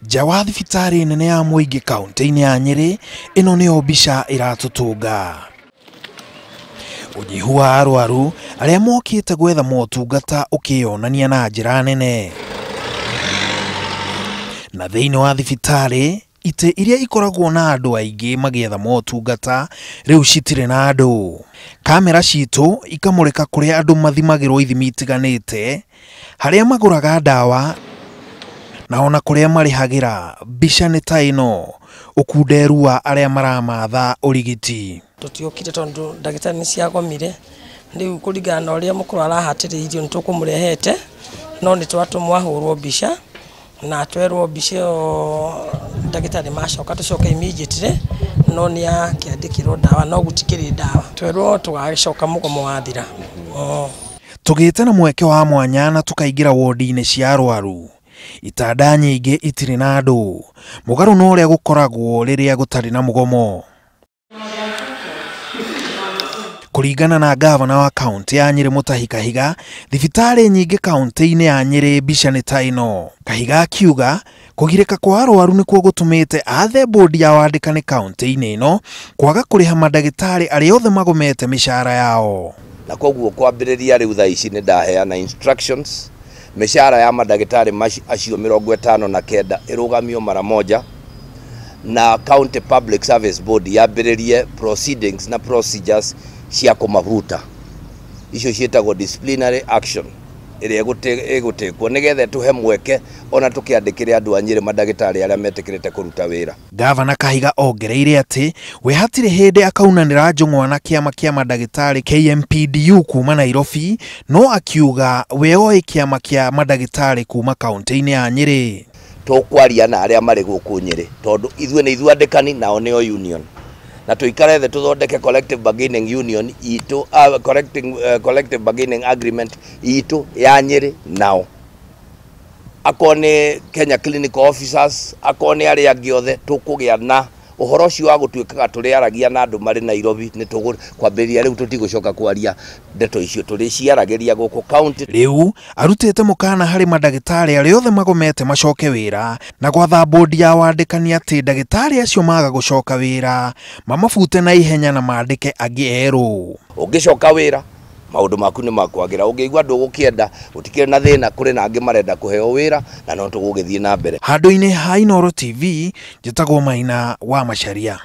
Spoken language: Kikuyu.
Nja wa thibitarĩ nene ya mũingĩ kaunti-inĩ ya Nyĩrĩ, ĩno nĩyo mbica ĩratũtũnga. Ũnyihu wa arwaru arĩa mokĩte gwetha motungata ũkĩyonania na njĩra nene. Na thĩinĩ wa thibitarĩ, itĩ iria ikoragwo na andũ aingĩ magĩetha motungata rĩu citirĩ na andũ. Kamera citũ ikamũrĩka kũrĩa andũ mathimagĩrwo ithimi itiganĩte, harĩa magũraga ndawa na ona kũrĩa marĩhagĩra. Mbica nĩ ta ĩno, ũkunderu wa arĩa maramatha ũrigiti. Tũtiokire tondũ ndagĩtarĩ nĩ ciagomire, rĩu kũringana na ũrĩa mũkũrũ arahatĩrĩirio nĩ tũkũmũrehete, no nĩ twatũmwo ahũrwo mbica na twerwo mbica ĩyo ndagĩtarĩ macoka tũcoke immediately, no nĩ akĩandĩkĩrwo ndawa no gũtikĩrĩ ndawa, twerwo tũgagĩcoka mũgomo wathira. Tũgĩte na mweke wa mwanya na tũkaingĩra wodi-inĩ cia arwaru. Itanda nyingĩ itirĩ na andũ, mũgarũ na ũrĩa gũkoragwo rĩrĩa gũtarĩ na mũgomo. Kũringana na gavana wa kaunti ya Nyĩrĩ Mutahi Kahiga, thibitarĩ nyingĩ kaunti-inĩ ya Nyĩrĩ mbica nĩ ta ĩno. Kahiga akiuga kũgirĩka kwa arwaru nĩkuo gũtũmĩte athe bodi ya wandĩkani kaunti-inĩ ĩno kwaga kũrĩha mandagĩtarĩ arĩa othe magomete mĩcara yao. Na koguo kwambĩrĩria rĩu thaa ici nĩ ndaheana instructions mĩcara ya mandagĩtarĩ acio 59 ĩrũgamio mara moja, na County Public Service Board yambĩrĩrie proceedings na procedures cia kũmabuta. Icio ciĩtagwo disciplinary action ĩrĩa ĩgũtĩkwo nĩgetha tũhe mweke ona tũkĩandĩkĩre andũ a Nyĩrĩ mandagĩtarĩ arĩa metĩkĩrĩte kũruta wĩra. Gavana Kahiga ongereire atĩ we hatirĩ hĩndĩ akaunanĩra njũng'wa na kĩama kĩa mandagĩtarĩ KMPDU kuma Nairobi, no akiuga we oĩ kĩama kĩa mandagĩtarĩ kuma kaunti-inĩ ya Nyĩrĩ. Tũkwaria na arĩa marĩ gũkũ Nyĩrĩ tondũ ithuĩ nĩ ithuĩ andĩkani nao nĩo union, na tuikare thĩ tũthondeke collective bargaining union itũ, collective bargaining agreement itũ ya Nyĩrĩ nao. Akorwo nĩ Kenya Clinical Officers, akorwo nĩ arĩa angĩ othe, tũkũgĩa na ũhoro ũcio wa gũtuĩkaga tũrĩaragia na andũ marĩ Nairobi. Nĩ tũkwambĩrĩria rĩu, tũtigũcoka kwaria ndeto icio, tũrĩciaragĩria gũkũ county. Rĩu arutĩte mũkana harĩ mandagĩtarĩ arĩa othe magomete macoke wĩra na gwatha bodi ya wandĩkani atĩ ndagĩtarĩ acio maga gũcoka wĩra mamabute na ihenya na mandĩke angĩ erũ. Ũngĩcoka wĩra maũndũ maku nĩ makwagĩra, ũngĩigua ndũgũkĩenda gũtikĩrĩ na thĩna, kũrĩ na angĩ marenda kũheo wĩra na no tũgũgĩthiĩ na mbere. Handũ-inĩ ha Inooro TV, njĩtagwo Maina wa Macharia.